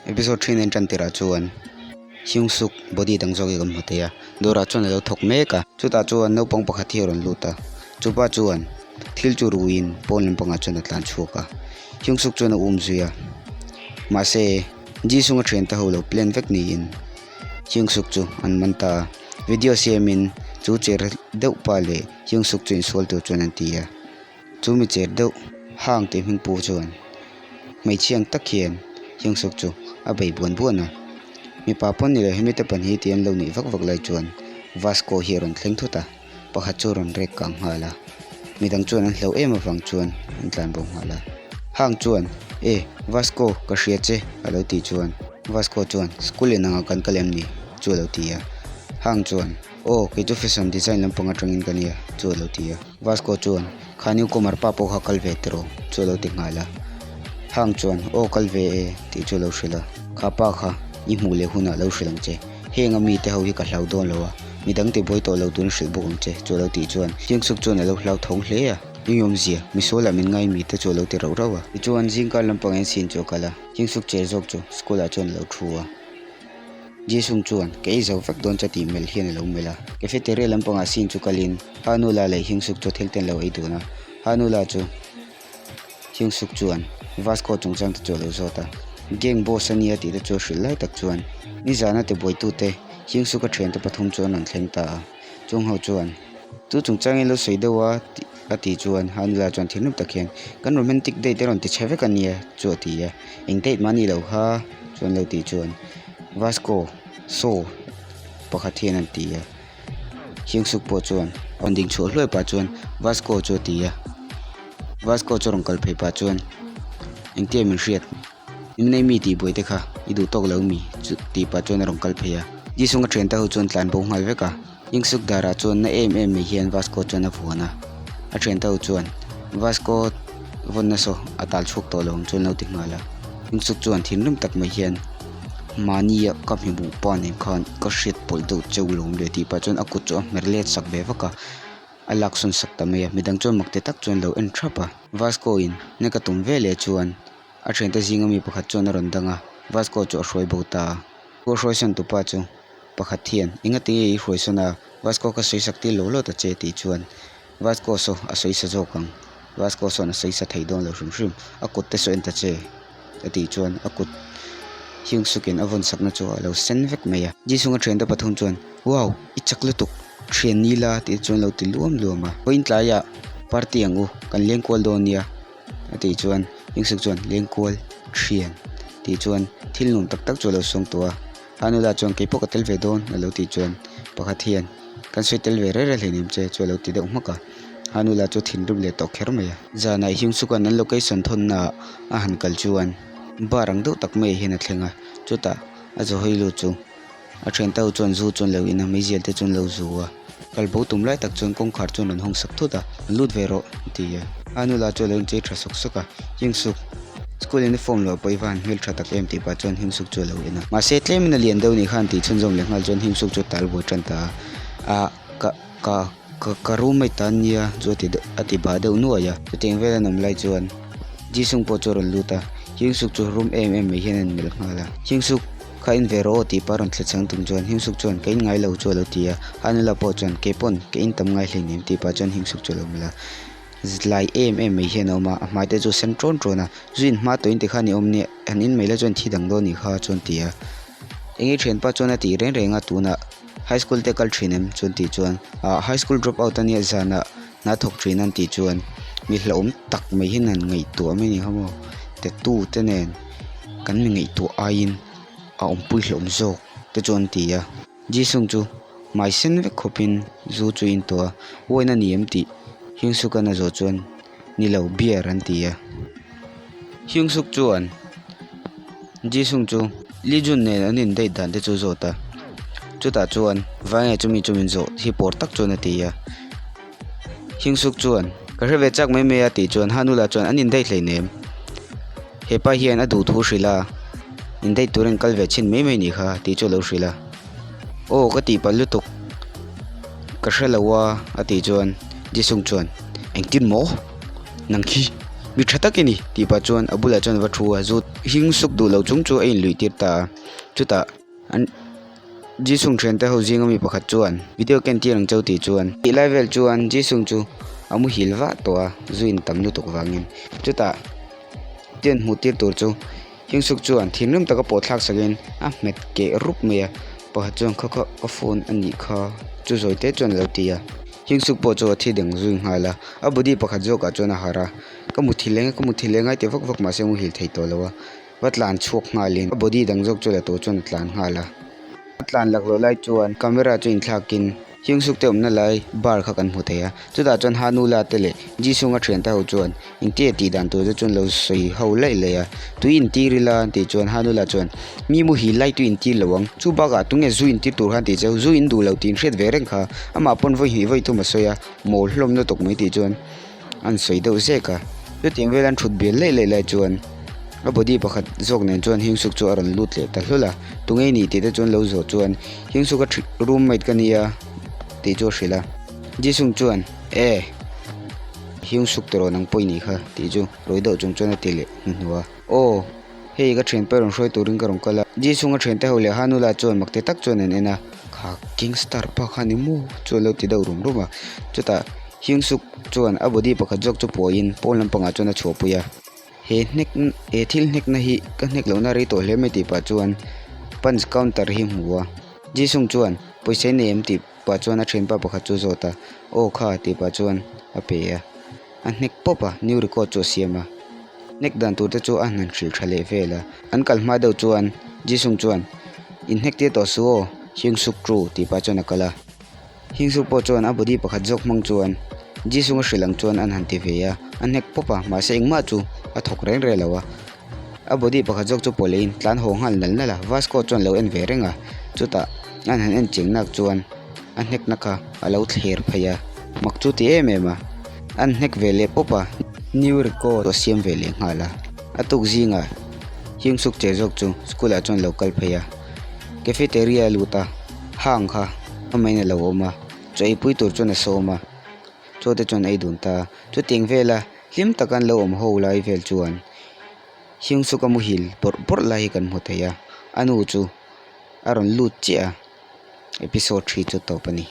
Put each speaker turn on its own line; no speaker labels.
Episode 3 in tan tirah chuan Hyung Suk body dang zawk hi kan hmu thei a, dawrah chuan a lo thawk mek a, chutah chuan naupang pakhat hi a rawn lut a, chupa chuan thil chu ruiin pawn lampangah chuan a tlan chhuak a, Hyung Suk chuan a um zui a, mahse Jisung a thiante ho lo plan vek niin Hyung Suk chu an man ta a, video siamin chu cher deuh pa leh Hyung Suk chu insual tur chuan an ti a, chu mi cher deuh hang tih hming pu chuan hmeichhia ang tak hian Hyung Suk chu a bei buan buan a, mipa pawn ni lo hemi te pahnih tih an lo nuih vak vak lai chuan Vasco hi a rawn thleng thut a, pakhat chu a rawn rek kang nghal a, midang chuan an hloh em avang chuan an tlan bo nghal a. Hang chuan, E, Vasco, ka hria che, a lo tih chuan Vasco chuan, School in angah kan kal em ni? chu a lo ti a. Hang chuan, Aw, kei chu fashion design lampang atangin ka nia, chu a lo ti a. Vasco chuan, Kha newcomer pa pawh kha kal ve tiraw? chu a lo ti nghal a. Hang chuan, Aw kal ve e, tih chu a lo hrilh a. Kha pa kha i hmuh leh hunah lo hrilh ang che. Heng a mite ho hi ka hlau dawn lo a, midang ti buai tawh lo turin hrilh bawk ang che, chu a lo tih chuan Hyung-suk chuan a lo hlau thawng hle a. Engawmzia, misualah min ngai mite chu a lo ti rauh rauh a. Tichuan zingkar lampang en sin chu a kal a, Hyung-suk cher zawk chu school ah chuan a lo thu a. Jisung chuan, Ka ei zo vek dawn cha tih melh hian a lo melh a. Cafeteria lampangah scene chu kalin Hanula leh Hyungsuk chu thil te an lo ei dun a. Hanula chu Hyungsuk chuan Vasco chungchang te chu a lo zawt a. Gang boss a nia tih te chu a hrilh lai tak chuan nizana tibuaitute Hyungsuk a thiante pathum chu an rawn thleng ta a. Chung ho chuan, Chu chungchangin lo sawi deuh a a tih chuan Hanula chuan thinrim tak hian, Kan romantic date a rawn ti chhe vek a nia chu a ti a. Eng date mah ni lo kha chuan lo tih chuan Vasco saw pakhat hian an ti a. Hyungsuk pawh chuan rawn ding chhuah hluai pah chuan Vasco chu a ti a. Vasco chu rawn kal phei pah chuan engtia min hriat min nei mi tih buai te kha i duh tawk lo mi chu tih pah chuan a rawn kal phei a. Jisung a thiante ho chuan tlan bo nghal vek a. Hyungsuk darah chuan na em em mai hian Vasco chuan a vuan a. A thiante ho chuan Vasco vawnna saw a tal chhuak tawh lo ang chuan lo ti nghal a. Hyungsuk chuan thinrim tak mai hian mahnia ka hmihmuh pa nen khan ka hriat pawlh deuh cheu lawm le tih pah chuan a kut chu a hmer let sak ve vak a, a lak sawn sak ta mai a. Midang chuan mak ti tak chuan lo en thap a. Vasco in na ka tum ve leh chuan a thiante zinga mi pakhat chuan a rawn dang a, Vasco chu a hruai bo ta a. Pu hruaisawn tupa chu pakhat hian enga tinge i hruaisawn a, Vasco ka sawi sak tir lo lo ta che tih chuan Vasco saw a sawi sa zawk ang, Vasco sawn a sawi sa thei dawn lo hrim hrim, a kut te saw en ta che a tih chuan a kut hiung sukin a vawn sakna chu a lo sen vek mai a. Jisung a thiante pathum chuan wow i chak lutuk thian ni la tih chuan lo ti luam luam a, vawiin tlaiah party ang u kan leng kual dawn nia a tih chuan Hingsuk chuan lengkual thian tih chuan thil nuam tak tak chu a lo sawng tawh a, a nula chuan keipawh ka tel ve dawn a lo tih chuan pakhat hian kan sawi tel ve reng reng hleinem che chu a lo ti deuh hmak a, a nula chu thinrim leh tawh kher mai a. Zanah Hingsuk-a'n an location thawnna ah a han kal chuan bar ang deuh tak mai hian a thleng a, chutah a zawhawi lut chu A thiante ho chuan zu chu an lo in a, meizial te chu an lo zu a. Kal bo tum lai tak chuan kawngkhar chuan an hawng sak thut a, An lut ve rawh, a ti a. A nula chu a lo inchei tha sawk sawk a, Hingsuk, school uniform loh pawh i va han hmel tha tak em tih pah chuan Hingsuk chu a lo en a. Mahse tlemin a lian deuh nih khan tih chhunzawm leh nghal chuan Hingsuk chu a tal buai tan ta a, A ka ka ka ka roommate ta ania chu a ti deuh a ti bah deuh nuai a. Chutiang vel an awm lai chuan Jisung pawh chu a rawn lut a, Hingsuk chu rum em em mai hian a inmelh nghal a. Hingsuk. Ka in ve rawh aw tih pa rawn thlet chang tum chuan Himsuk chuan ka in ngai lo chu a lo ti a, a nula pawh chuan kei pawn ka in tam ngai hleinem tih pah chuan Himsuk chu a lo melh a. Zlai em em mai hian a awm a, a hmai te chu a sen ṭawn ṭawn a, zu in hma tawhin tikhan i awm nia, han in mai la chuan thi dang dawn nih kha chuan ti a. Enge thianpa chuan a tih reng reng a tunah high school te kal thin em chuan tih chuan ah high school drop out ania zanah hna thawk thin an tih chuan mi hlauhawm tak mai hian han ngaihtuah mai a ni kha maw tattoo te nen kan mi ngaihtuah aiin a awmpui hlauhawm zawk te chu an ti a Jisung chu hmai sen vek khawpin zu chu a intuah a wine a ni em tih Hyungsuk a na zawh chuan ni lo beer an ti a Hyungsuk chuan Jisung chu Lee Jun nen an in date dan te chu zawt a chutah chuan vai nge chumi chu min zawh hi pawr tak chuan a ti a Hyungsuk chuan ka hre ve chak mai mai a tih chuan Hanula chuan an in date hleinem hepa hian a duh thu hrilh a in date tur in kal ve chhin mai mai nih kha tih chu a lo hrilh a aw ka tih palh lutuk ka hre lo a a tih chuan Jisung chuan engtin maw nang khi. Mi tha tak i ni tih pah chuan a bulah chuan a va thu a, zu hing suk duh lo chung chu a inluih tir ta a, chutah an Jisung thiante ho zinga mi pakhat chuan video ken tir ang cheu tih chuan tih lai vel chuan Jisung chu a muhil vah tawh a, zu in tam lutuk vangin chutah tian hmuh tir tur chu Hyungsuk chuan thinrim taka pawh thlak sakin a hmet keh rup mai a, pakhat chuan kha kha ka phone a nih kha chu zawi te chuan a lo ti a. Hyungsuk pawh chu a thi deng zui nghal a, a body pakhat zawkah chuan a harh a, ka muthilh eng a ka muthilh eng a ti vak vak mahse a muhil thei tawh lo a, va tlan chhuak nghalin a body dang zawk chu la tawh chuan a tlan nghal a. A tlan laklawh lai chuan camera chu inthlakin Hyungsuk te awmna lai bar kha kan hmu thei a, chutah chuan Hanula te leh Jisung a thiante ho chuan Engtia tih dan tur te chuan lo sawi ho laih laih a, tui intir ila an tih chuan Hanula chuan mi muhil lai tui intir lo ang, chu bakah tunge zu intir tur khan tih cheu, zu in duh lo tih inhriat ve reng kha, amah pawn vawi hnih vawi thum a sawi a, mawl hlawm lutuk mai tih chuan an sawi deuh zek a. Chutiang vel an thut bial laih laih lai chuan a body pakhat zawk nen chuan Hyungsuk chu a rawn lut leh ta hlawl a, tunge i nih tih te chuan lo zawh chuan Hyungsuk a roommate ka nia tih chu a hrilh a, Jisung chuan e. Hiung suk tawh rawh nang pawh i nih kha tih chu rawi deuh chung chuan a ti leh hnuhnuh a. Aw, hei ka thian pawh rawn hruai turin ka rawn kal a. Jisung a thiante ho leh Hanula chuan mak ti tak chuan an en a, Kha gangster pa kha ni maw? chu a lo ti deuh rum rum a. Chutah Hiung suk chuan a body pakhat zawk chu puahin pawn lampangah chuan a chhuahpui a. He hnek he thil hnekna hi ka hnek lohna rei tawh hle mai tih pah chuan punch counter hi hmu a. Jisung chuan pawisa i nei em tih pah chuan a thianpa pakhat chu a zawt a, Aw kha tih pah chuan a pe a, a hnek pawp a, new record chu a siam a, hnek dan tur te chu a han hrilh tha leh vel a, an kal hma deuh chuan Jisung chuan In hnek tir tawh su aw, Hyungsuk Tru tih pah chuan a kal a, Hyungsuk pawh chuan a body pakhat zawk hmang chuan Jisung a hrilh ang chuan an han ti ve a, a hnek pawp a, mahse engmah chu a thawk reng reng lo a, a body pakhat zawk chu pawh leiin tlan haw nghal nal nal a, Vasco chuan lo en ve reng a, chutah an han en chiang nak chuan a hnek na kha a lo thler phei a, mak chu ti em em a, an hnek ve leh pawp a, new record a siam ve leh nghal a, a tuk zingah Hyungsuk che zawk chu school ah chuan lo kal phei a, cafeteria a lut a, hang kha a main a lo awm a, chaw eipui tur chuan a sawm a, chaw te chuan a ei dun ta a, chutiang vela hlim taka an lo awm ho lai vel chuan Hyungsuk a muhil bawrh bawrh lai hi kan hmu thei a, a nu chu a rawn lut chiah a. Episode 3 chu tawp a ni.